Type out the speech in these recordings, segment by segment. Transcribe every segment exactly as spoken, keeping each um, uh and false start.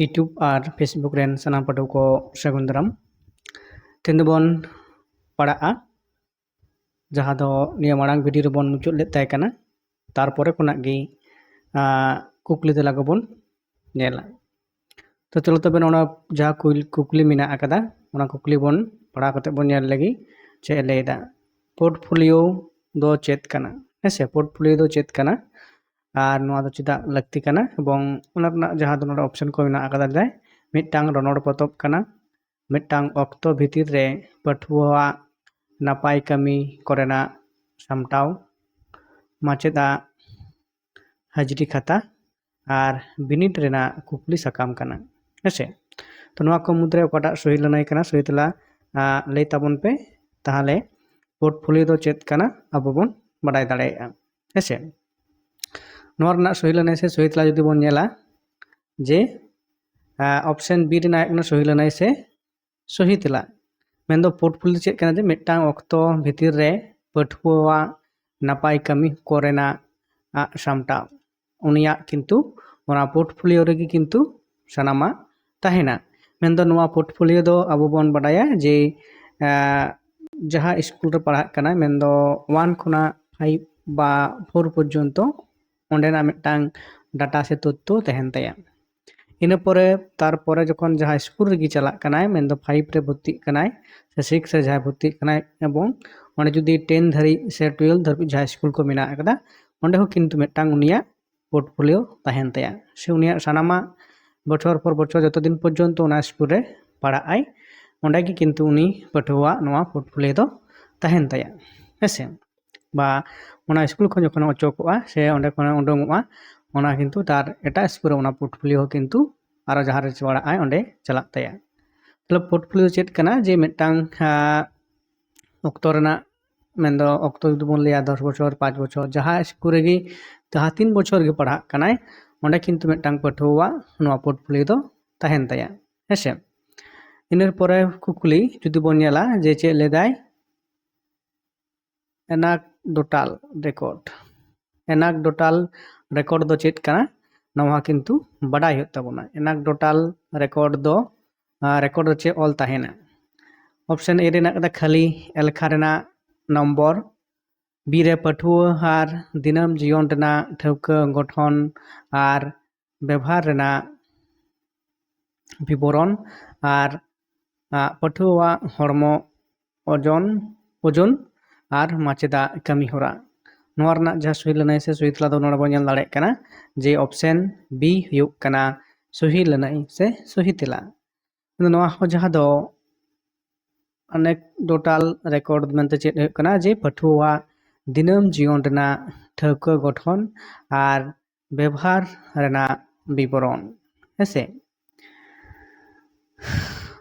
YouTube ᱟᱨ Facebook ᱨᱮᱱ ᱥᱟᱱᱟᱢ ᱯᱟᱹᱴᱷᱩᱣᱟᱹ ᱠᱚ ᱥᱟᱹᱜᱩᱱ ᱫᱟᱨᱟᱢ᱾ ᱛᱮᱦᱮᱧ ᱫᱚᱵᱚᱱ ᱯᱟᱲᱟᱜᱼᱟ, ᱡᱟᱦᱟᱸ ᱫᱚ ᱱᱤᱭᱟᱹ ᱢᱟᱲᱟᱝ ᱵᱷᱤᱰᱤᱭᱳ ᱨᱮᱵᱚᱱ ᱢᱩᱪᱟᱹᱫ ᱞᱮᱫ ᱛᱟᱦᱮᱸ ᱠᱟᱱᱟ, ᱛᱟᱨᱯᱚᱨᱮ ᱠᱷᱚᱱᱟᱜ ᱜᱮ ᱟᱸ, ᱠᱩᱠᱞᱤ ᱛᱮᱞᱟ ᱠᱚᱵᱚᱱ ᱧᱮᱞᱟ᱾ ᱛᱚ ᱪᱚᱞᱚ ᱛᱚᱵᱮ ᱚᱱᱟ ᱡᱟᱦᱟᱸ ᱠᱩᱞ- ᱠᱩᱠᱞᱤ ᱢᱮᱱᱟᱜ ᱟᱠᱟᱫᱟ, ᱚᱱᱟ ᱠᱩᱠᱞᱤ ᱵᱚᱱ ᱯᱟᱲᱦᱟᱣ ᱠᱟᱛᱮ ᱵᱚᱱ ᱧᱮᱞ ᱞᱮᱜᱮ ᱪᱮᱫ ᱮ ᱞᱟᱹᱭ ᱮᱫᱟ᱾ ᱯᱳᱨᱴᱯᱷᱳᱞᱤᱭᱳ ᱫᱚ ᱪᱮᱫ ᱠᱟᱱᱟ? ᱦᱮᱸ ᱥᱮ, ᱯᱳᱨᱴᱯᱷᱳᱞᱤᱭᱳ ᱫᱚ ᱪᱮᱫ ᱠᱟᱱᱟ ᱟᱨ ᱱᱚᱣᱟ ᱫᱚ ᱪᱮᱫᱟᱜ ᱞᱟᱹᱠᱛᱤ ᱠᱟᱱᱟ, ᱮᱵᱚᱝ ᱚᱱᱟ ᱨᱮᱱᱟᱜ ᱡᱟᱦᱟᱸ ᱫᱚ ᱱᱚᱰᱮ ᱚᱯᱥᱮᱱ ᱠᱚ ᱢᱮᱱᱟᱜ ᱟᱠᱟᱫᱟ, ᱡᱮ ᱢᱤᱫᱴᱟᱝ ᱨᱚᱱᱚᱲ ᱯᱚᱛᱚᱵ ᱠᱟᱱᱟ, ᱢᱤᱫᱴᱟᱝ ᱚᱠᱛᱚ ᱵᱷᱤᱛᱤᱨ ᱨᱮ ᱯᱟᱹᱴᱷᱩᱣᱟᱹᱣᱟᱜ ᱱᱟᱯᱟᱭ ᱠᱟᱹᱢᱤ ᱠᱚᱨᱮᱱᱟᱜ ᱥᱟᱢᱴᱟᱣ, ᱢᱟᱪᱮᱫᱟᱜ ᱦᱟᱹᱡᱨᱤ ᱠᱷᱟᱛᱟ ᱟᱨ ᱵᱤᱱᱤᱰ ᱨᱮᱱᱟᱜ ᱠᱩᱠᱞᱤ ᱥᱟᱠᱟᱢ ᱠᱟᱱᱟ᱾ ᱦᱮᱸᱥᱮ, ᱛᱚ ᱱᱚᱣᱟ ᱠᱚ ᱢᱩᱫᱽᱨᱮ ᱚᱠᱟᱴᱟᱜ ᱥᱚᱦᱤ ᱞᱟᱹᱱᱟᱹᱭ ᱠᱟᱱᱟ? ᱥᱚᱦᱤ ᱛᱮᱞᱟ, ᱟᱸ, ᱞᱟᱹᱭ ᱛᱟᱵᱚᱱ ᱯᱮ᱾ ᱛᱟᱦᱚᱞᱮ ᱯᱳᱨᱴᱯᱷᱳᱞᱤᱭᱳ ᱫᱚ ᱪᱮᱫ ᱠᱟᱱᱟ ᱟᱵᱚ ᱵᱚᱱ ᱵᱟᱰᱟᱭ ᱫᱟᱲᱮᱭᱟᱜᱼᱟ᱾ ᱦᱮᱸᱥᱮ, ᱱᱚᱣᱟ ᱨᱮᱱᱟᱜ ᱥᱚᱦᱤ ᱞᱟᱹᱱᱟᱹᱭ ᱥᱮ ᱥᱚᱦᱤ ᱛᱮᱞᱟ ᱡᱩᱫᱤ ᱵᱚᱱ ᱧᱮᱞᱟ, ᱡᱮ ᱚᱯᱥᱮᱱ ᱵᱤ ᱨᱮᱱᱟᱜ ᱦᱩᱭᱩᱜ ᱠᱟᱱᱟ ᱥᱚᱦᱤ ᱞᱟᱹᱱᱟᱹᱭ ᱥᱮ ᱥᱚᱦᱤ ᱛᱮᱞᱟ᱾ ᱢᱮᱱᱫᱚ ᱯᱳᱨᱴᱯᱷᱳᱞᱤᱭᱳ ᱪᱮᱫ ᱠᱟᱱᱟ? ᱡᱮ ᱢᱤᱫᱴᱟᱝ ᱚᱠᱛᱚ ᱵᱷᱤᱛᱤᱨ ᱨᱮ ᱯᱟᱹᱴᱷᱩᱣᱟᱹᱣᱟᱜ ᱱᱟᱯᱟᱭ ᱠᱟᱹᱢᱤ ᱠᱚᱨᱮᱱᱟᱜ ᱟᱜ ᱥᱟᱢᱴᱟᱣ, ᱩᱱᱤᱭᱟᱜ ᱠᱤᱱᱛᱩ ᱚᱱᱟ ᱯᱳᱨᱴᱯᱷᱳᱞᱤᱭᱳ ᱨᱮᱜᱮ ᱠᱤᱱᱛᱩ ᱥᱟᱱᱟᱢᱟᱜ ᱛᱟᱦᱮᱱᱟ᱾ ᱢᱮᱱᱫᱚ ᱱᱚᱣᱟ ᱯᱳᱨᱴᱯᱷᱳᱞᱤᱭᱳ ᱫᱚ ᱟᱵᱚ ᱵᱚᱱ ᱵᱟᱰᱟᱭᱟ ᱡᱮ, ᱟᱸ, ᱡᱟᱦᱟᱸ ᱥᱠᱩᱞ ᱨᱮ ᱯᱟᱲᱦᱟᱜ ᱠᱟᱱᱟᱭ, ᱢᱮᱱᱫᱚ ᱳᱣᱟᱱ ᱠᱷᱚᱱᱟᱜ ᱯᱷᱟᱭᱤᱵᱷ ᱵᱟ ᱯᱷᱳᱨ ᱯᱚᱨᱡᱚᱱᱛᱚ, ᱚᱸᱰᱮᱱᱟᱜ ᱢᱤᱫᱴᱟᱝ ᱰᱟᱴᱟ ᱥᱮ ᱛᱚᱛᱛᱷᱚ ᱛᱟᱦᱮᱱ ᱛᱟᱭᱟ᱾ ᱤᱱᱟᱹ ᱯᱚᱨᱮ, ᱛᱟᱨᱯᱚᱨᱮ ᱡᱚᱠᱷᱚᱱ ᱡᱟᱦᱟᱸ ᱥᱠᱩᱞ ᱨᱮᱜᱮ ᱪᱟᱞᱟᱜ ᱠᱟᱱᱟᱭ, ᱢᱮᱱᱫᱚ ᱯᱷᱟᱭᱤᱵᱷ ᱨᱮ ᱵᱷᱚᱨᱛᱤᱜ ᱠᱟᱱᱟᱭ ᱥᱮ ᱥᱤᱠᱥ ᱨᱮ ᱡᱟᱦᱟᱸᱭ ᱵᱷᱚᱨᱛᱤᱜ ᱠᱟᱱᱟᱭ, ᱮᱵᱚᱝ ᱚᱸᱰᱮ ᱡᱩᱫᱤ ᱴᱮᱱ ᱫᱷᱟᱹᱨᱤᱡ ᱥᱮ ᱴᱩᱭᱮᱞᱵᱷ ᱫᱷᱟᱹᱵᱤᱡ ᱡᱟᱦᱟᱸ ᱥᱠᱩᱞ ᱠᱚ ᱢᱮᱱᱟᱜ ᱟᱠᱟᱫᱟ, ᱚᱸᱰᱮ ᱦᱚᱸ ᱠᱤᱱᱛᱩ ᱢᱤᱫᱴᱟᱝ ᱩᱱᱤᱭᱟᱜ ᱯᱳᱨᱴᱯᱷᱳᱞᱤᱭᱳ ᱛᱟᱦᱮᱱ ᱛᱟᱭᱟ, ᱥᱮ ᱩᱱᱤᱭᱟᱜ ᱥᱟᱱᱟᱢᱟᱜ ᱵᱚᱪᱷᱚᱨ ᱯᱚᱨ ᱵᱚᱪᱷᱚᱨ ᱡᱚᱛᱚ ᱫᱤᱱ ᱯᱚᱨᱡᱚᱱᱛᱚ ᱚᱱᱟ ᱥᱠᱩᱞ ᱨᱮ ᱯᱟᱲᱦᱟᱜ ᱟᱭ, ᱚᱸᱰᱮ ᱜᱮ ᱠᱤᱱᱛᱩ ᱩᱱᱤ ᱯᱟᱹᱴᱷᱩᱣᱟᱹᱣᱟᱜ ᱱᱚᱣᱟ ᱯᱳᱨᱴᱯᱷᱳᱞᱤᱭᱳ ᱫᱚ ᱛᱟᱦᱮᱱ ᱛᱟᱭᱟ᱾ ᱦᱮᱸᱥᱮ, ᱵᱟ ᱚᱱᱟ ᱥᱠᱩᱞ ᱠᱷᱚᱱ ᱡᱚᱠᱷᱚᱱ ᱚᱪᱚᱜᱚᱜᱼᱟ ᱥᱮ ᱚᱸᱰᱮ ᱠᱷᱚᱱ ᱩᱰᱩᱝᱚᱜᱼᱟ, ᱚᱱᱟ ᱠᱤᱱᱛᱩ ᱛᱟᱨ ᱮᱴᱟᱜ ᱥᱠᱩᱞ ᱨᱮ ᱚᱱᱟ ᱯᱳᱨᱴᱯᱷᱳᱞᱤᱭᱳ ᱦᱚᱸ ᱠᱤᱱᱛᱩ ᱟᱨᱚ ᱡᱟᱦᱟᱸ ᱨᱮ ᱯᱟᱲᱦᱟᱜ ᱟᱭ ᱚᱸᱰᱮ ᱪᱟᱞᱟᱜ ᱛᱟᱭᱟ᱾ ᱛᱟᱦᱞᱮ ᱯᱳᱨᱴᱯᱷᱳᱞᱤᱭᱳ ᱪᱮᱫ ᱠᱟᱱᱟ? ᱡᱮ ᱢᱤᱫᱴᱟᱝ, ᱟᱸ, ᱚᱠᱛᱚ ᱨᱮᱱᱟᱜ, ᱢᱮᱱᱫᱚ ᱚᱠᱛᱚ ᱡᱩᱫᱤ ᱵᱚᱱ ᱞᱟᱹᱭᱟ ᱫᱚᱥ ᱵᱚᱪᱷᱚᱨ, ᱯᱟᱸᱪ ᱵᱚᱪᱷᱚᱨ, ᱡᱟᱦᱟᱸ ᱥᱠᱩᱞ ᱨᱮᱜᱮ ᱡᱟᱦᱟᱸ ᱛᱤᱱ ᱵᱚᱪᱷᱚᱨ ᱜᱮ ᱯᱟᱲᱦᱟᱜ ᱠᱟᱱᱟᱭ, ᱚᱸᱰᱮ ᱠᱤᱱᱛᱩ ᱢᱤᱫᱴᱟᱝ ᱯᱟᱹᱴᱷᱩᱣᱟᱹᱣᱟᱜ ᱱᱚᱣᱟ ᱯᱳᱨᱴᱯᱷᱳᱞᱤᱭᱳ ᱫᱚ ᱛᱟᱦᱮᱱ ᱛᱟᱭᱟ᱾ ᱦᱮᱸᱥᱮ, ᱤᱱᱟᱹ ᱯᱚᱨᱮ ᱠᱩᱠᱞᱤ ᱡᱩᱫᱤ ᱵᱚᱱ ᱧᱮᱞᱟ ᱡᱮ ᱪᱮᱫ ᱞᱟᱹᱭᱫᱟᱭ, anecdotal record, anecdotal record ᱫᱚ ᱪᱮᱫ ᱠᱟᱱᱟ? ᱱᱚᱣᱟ ᱠᱤᱱᱛᱩ ᱵᱟᱰᱟᱭ ᱦᱩᱭᱩᱜ ᱛᱟᱵᱚᱱᱟ᱾ ᱮᱱᱟᱠᱰᱳᱴᱟᱞ ᱨᱮᱠᱚᱨᱰ ᱫᱚ ᱨᱮᱠᱚᱨᱰ ᱨᱮ ᱪᱮᱫ ᱚᱞ ᱛᱟᱦᱮᱱᱟ? ᱚᱯᱥᱮᱱ ᱮ ᱨᱮᱱᱟᱜ ᱠᱟᱱᱟ ᱠᱷᱟᱹᱞᱤ ᱮᱞᱠᱷᱟ ᱨᱮᱱᱟᱜ ᱱᱚᱢᱵᱚᱨ, ᱵᱤ ᱨᱮ ᱯᱟᱹᱴᱷᱩᱣᱟᱹ ᱟᱨ ᱫᱤᱱᱟᱹᱢ ᱡᱤᱭᱚᱱ ᱨᱮᱱᱟᱜ ᱴᱷᱟᱹᱣᱠᱟᱹ ᱜᱚᱴᱷᱚᱱ ᱟᱨ ᱵᱮᱵᱷᱟᱨ ᱨᱮᱱᱟᱜ ᱵᱤᱵᱚᱨᱚᱱ, ᱟᱨ ᱯᱟᱹᱴᱷᱩᱣᱟᱹᱣᱟᱜ ᱦᱚᱲᱢᱚ ᱳᱡᱚᱱ ᱳᱡᱚᱱ ᱟᱨ ᱢᱟᱪᱮᱫᱟᱜ ᱠᱟᱹᱢᱤ ᱦᱚᱨᱟ᱾ ᱱᱚᱣᱟ ᱨᱮᱱᱟᱜ ᱡᱟᱦᱟᱸ ᱥᱚᱦᱤ ᱞᱟᱹᱱᱟᱹᱭ ᱥᱮ ᱥᱚᱦᱤ ᱛᱮᱞᱟ ᱫᱚ ᱱᱚᱰᱮ ᱵᱚᱱ ᱧᱮᱞ ᱫᱟᱲᱮᱭᱟᱜ ᱠᱟᱱᱟ ᱡᱮ ᱚᱯᱥᱮᱱ ᱵᱤ ᱦᱩᱭᱩᱜ ᱠᱟᱱᱟ ᱥᱚᱦᱤ ᱞᱟᱹᱱᱟᱹᱭ ᱥᱮ ᱥᱚᱦᱤ ᱛᱮᱞᱟ᱾ ᱱᱚᱣᱟ ᱦᱚᱸ ᱡᱟᱦᱟᱸ ᱫᱚ ᱟᱱᱮᱠᱰᱳᱴᱟᱞ ᱨᱮᱠᱚᱨᱰ ᱢᱮᱱᱛᱮ ᱪᱮᱫ ᱦᱩᱭᱩᱜ ᱠᱟᱱᱟ ᱡᱮ ᱯᱟᱹᱴᱷᱩᱣᱟᱹᱣᱟᱜ ᱫᱤᱱᱟᱹᱢ ᱡᱤᱭᱚᱱ ᱨᱮᱱᱟᱜ ᱴᱷᱟᱹᱣᱠᱟᱹ ᱜᱚᱴᱷᱚᱱ ᱟᱨ ᱵᱮᱵᱷᱟᱨ ᱨᱮᱱᱟᱜ ᱵᱤᱵᱚᱨᱚᱱ᱾ ᱦᱮᱸᱥᱮ,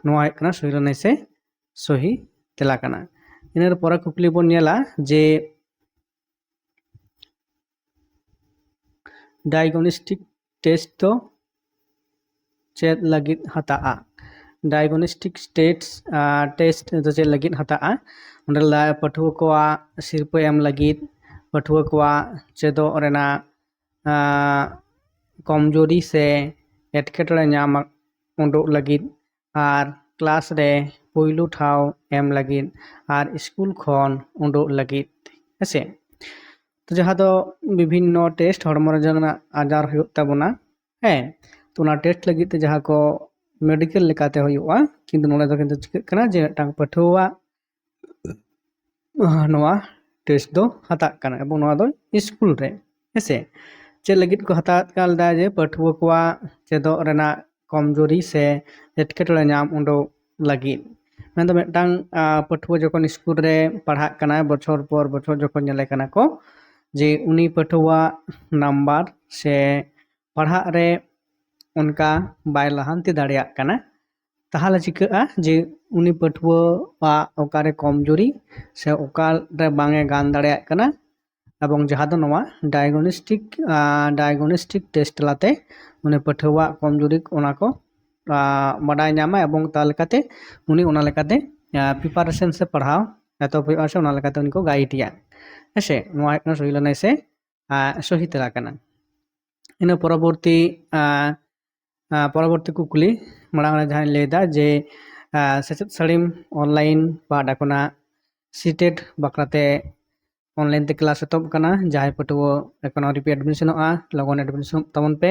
ᱱᱚᱣᱟ ᱦᱩᱭᱩᱜ ᱠᱟᱱᱟ ᱥᱚᱦᱤ ᱞᱟᱹᱱᱟᱹᱭ ᱥᱮ ᱥᱚᱦᱤ ᱛᱮᱞᱟ ᱠᱟᱱᱟ᱾ ᱤᱱᱟᱹ ᱯᱚᱨᱮ ᱠᱩᱠᱞᱤ ᱵᱚᱱ ᱧᱮᱞᱟ ᱡᱮ ᱰᱟᱭᱜᱚᱱᱚᱥᱴᱤᱠ ᱴᱮᱥᱴ ᱫᱚ ᱪᱮᱫ ᱞᱟᱹᱜᱤᱫ ᱦᱟᱛᱟᱜᱼᱟ? ᱰᱟᱭᱜᱚᱱᱚᱥᱴᱤᱠ ᱴᱮᱥᱴ ᱴᱮᱥᱴ ᱫᱚ ᱪᱮᱫ ᱞᱟᱹᱜᱤᱫ ᱦᱟᱛᱟᱜᱼᱟ? ᱚᱸᱰᱮ ᱞᱟ- ᱯᱟᱹᱴᱷᱩᱣᱟᱹ ᱠᱚᱣᱟᱜ ᱥᱤᱨᱯᱟᱹ ᱮᱢ ᱞᱟᱹᱜᱤᱫ, ᱯᱟᱹᱴᱷᱩᱣᱟᱹ ᱠᱚᱣᱟᱜ ᱪᱮᱫᱚᱜ ᱨᱮᱱᱟᱜ ᱟᱸ, ᱠᱚᱢᱡᱩᱨᱤ ᱥᱮ ᱮᱴᱠᱮᱴᱚᱬᱮ ᱧᱟᱢ ᱩᱰᱩᱜ ᱞᱟᱹᱜᱤᱫ, ᱟᱨ ᱠᱞᱟᱥ ᱨᱮ ᱯᱩᱭᱞᱩ ᱴᱷᱟᱶ ᱮᱢ ᱞᱟᱹᱜᱤᱫ, ᱟᱨ ᱥᱠᱩᱞ ᱠᱷᱚᱱ ᱩᱰᱩᱜ ᱞᱟᱹᱜᱤᱫ᱾ ᱦᱮᱸᱥᱮ, ᱛᱚ ᱡᱟᱦᱟᱸ ᱫᱚ ᱵᱤᱵᱷᱤᱱᱱᱚ ᱴᱮᱥᱴ ᱦᱚᱲᱢᱚ ᱨᱮ ᱡᱟᱦᱟᱱᱟᱜ ᱟᱡᱟᱨ ᱦᱩᱭᱩᱜ ᱛᱟᱵᱚᱱᱟ, ᱦᱮᱸ, ᱛᱚ ᱚᱱᱟ ᱴᱮᱥᱴ ᱞᱟᱹᱜᱤᱫ ᱛᱮ ᱡᱟᱦᱟᱸ ᱠᱚ ᱢᱮᱰᱤᱠᱮᱞ ᱞᱮᱠᱟᱛᱮ ᱦᱩᱭᱩᱜᱼᱟ, ᱠᱤᱱᱛᱩ ᱱᱚᱰᱮ ᱫᱚ ᱠᱤᱱᱛᱩ ᱪᱤᱠᱟᱹᱜ ᱠᱟᱱᱟ ᱡᱮ ᱢᱤᱫᱴᱟᱝ ᱯᱟᱹᱴᱷᱩᱣᱟᱹᱣᱟᱜ ᱱᱚᱣᱟ ᱴᱮᱥᱴ ᱫᱚ ᱦᱟᱛᱟᱜ ᱠᱟᱱᱟ, ᱮᱵᱚᱝ ᱱᱚᱣᱟ ᱫᱚ ᱥᱠᱩᱞ ᱨᱮ᱾ ᱦᱮᱸᱥᱮ, ᱪᱮᱫ ᱞᱟᱹᱜᱤᱫ ᱠᱚ ᱦᱟᱛᱟᱣᱮᱫ ᱠᱟᱱ ᱞᱮᱫᱟ? ᱡᱮ ᱯᱟᱹᱴᱷᱩᱣᱟᱹ ᱠᱚᱣᱟᱜ ᱪᱮᱫᱚᱜ ᱨᱮᱱᱟᱜ ᱠᱚᱢᱡᱩᱨᱤ ᱥᱮ ᱮᱴᱠᱮᱴᱚᱬᱮ ᱧᱟᱢ ᱩᱰᱩᱠ ᱞᱟᱹᱜᱤᱫ᱾ ᱢᱮᱱᱫᱚ ᱢᱤᱫᱴᱟᱝ ᱟᱸ, ᱯᱟᱹᱴᱷᱩᱣᱟᱹ ᱡᱚᱠᱷᱚᱱ ᱥᱠᱩᱞ ᱨᱮ ᱯᱟᱲᱦᱟᱜ ᱠᱟᱱᱟᱭ, ᱵᱚᱪᱷᱚᱨ ᱯᱚᱨ ᱵᱚᱪᱷᱚᱨ ᱡᱚᱠᱷᱚᱱ ᱧᱮᱞᱮ ᱠᱟᱱᱟ ᱠᱚ ᱡᱮ ᱩᱱᱤ ᱯᱟᱹᱴᱷᱩᱣᱟᱹᱣᱟᱜ ᱱᱟᱢᱵᱟᱨ ᱥᱮ ᱯᱟᱲᱦᱟᱜ ᱨᱮ ᱚᱱᱠᱟ ᱵᱟᱭ ᱞᱟᱦᱟᱱᱛᱤ ᱫᱟᱲᱮᱭᱟᱜ ᱠᱟᱱᱟ, ᱛᱟᱦᱚᱞᱮ ᱪᱤᱠᱟᱹᱜᱼᱟ ᱡᱮ ᱩᱱᱤ ᱯᱟᱹᱴᱷᱩᱣᱟᱹᱣᱟᱜ ᱚᱠᱟᱨᱮ ᱠᱚᱢᱡᱩᱨᱤ ᱥᱮ ᱚᱠᱟᱨᱮ ᱵᱟᱝ ᱮ ᱜᱟᱱ ᱫᱟᱲᱮᱭᱟᱜ ᱠᱟᱱᱟ, ᱮᱵᱚᱝ ᱡᱟᱦᱟᱸ ᱫᱚ ᱱᱚᱣᱟ ᱰᱟᱭᱜᱚᱱᱚᱥᱴᱤᱠ ᱰᱟᱭᱜᱚᱱᱚᱥᱴᱤᱠ ᱴᱮᱥᱴ ᱛᱟᱞᱟᱛᱮ ᱩᱱᱤ ᱯᱟᱹᱴᱷᱩᱣᱟᱹᱣᱟᱜ ᱠᱚᱢᱡᱩᱨᱤ ᱚᱱᱟ ᱠᱚ ᱟᱸ, ᱵᱟᱰᱟᱭ ᱧᱟᱢᱟ, ᱮᱵᱚᱝ ᱛᱟ ᱞᱮᱠᱟᱛᱮ ᱩᱱᱤ ᱚᱱᱟ ᱞᱮᱠᱟᱛᱮ ᱯᱨᱤᱯᱟᱨᱮᱥᱚᱱ ᱥᱮ ᱯᱟᱲᱦᱟᱣ ᱮᱛᱚᱦᱚᱵ ᱦᱩᱭᱩᱜᱼᱟ, ᱥᱮ ᱚᱱᱟ ᱞᱮᱠᱟᱛᱮ ᱩᱱᱤ ᱠᱚ ᱜᱟᱭᱤᱰ ᱮᱭᱟ᱾ ᱦᱮᱸᱥᱮ, ᱱᱚᱣᱟ ᱦᱩᱭᱩᱜ ᱠᱟᱱᱟ ᱥᱚᱦᱤ ᱞᱟᱹᱱᱟᱹᱭ ᱥᱮ ᱟᱸ, ᱥᱚᱦᱤ ᱛᱮᱞᱟ ᱠᱟᱱᱟ᱾ ᱤᱱᱟᱹ ᱯᱚᱨᱚᱵᱚᱨᱛᱤ ᱟᱸ, ᱟᱸ, ᱯᱚᱨᱚᱵᱚᱨᱛᱤ ᱠᱩᱠᱞᱤ ᱢᱟᱲᱟᱝ ᱨᱮ ᱡᱟᱦᱟᱸᱧ ᱞᱟᱹᱭᱫᱟ ᱡᱮ ᱟᱸ, ᱥᱮᱪᱮᱫ ᱥᱟᱹᱲᱤᱢ ᱚᱱᱞᱟᱭᱤᱱ ᱯᱟᱦᱴᱟ ᱠᱷᱚᱱᱟᱜ ᱥᱤᱴᱮᱴ ᱵᱟᱠᱷᱨᱟᱛᱮ ᱚᱱᱞᱟᱭᱤᱱ ᱛᱮ ᱠᱞᱟᱥ ᱮᱛᱚᱦᱚᱵ ᱠᱟᱱᱟ᱾ ᱡᱟᱦᱟᱸᱭ ᱯᱟᱹᱴᱷᱩᱣᱟᱹ ᱮᱠᱷᱚᱱᱚ ᱟᱹᱣᱨᱤ ᱯᱮ ᱮᱰᱢᱤᱥᱚᱱᱚᱜᱼᱟ, ᱞᱚᱜᱚᱱ ᱮᱰᱢᱤᱥᱚᱱ ᱛᱟᱵᱚᱱ ᱯᱮ,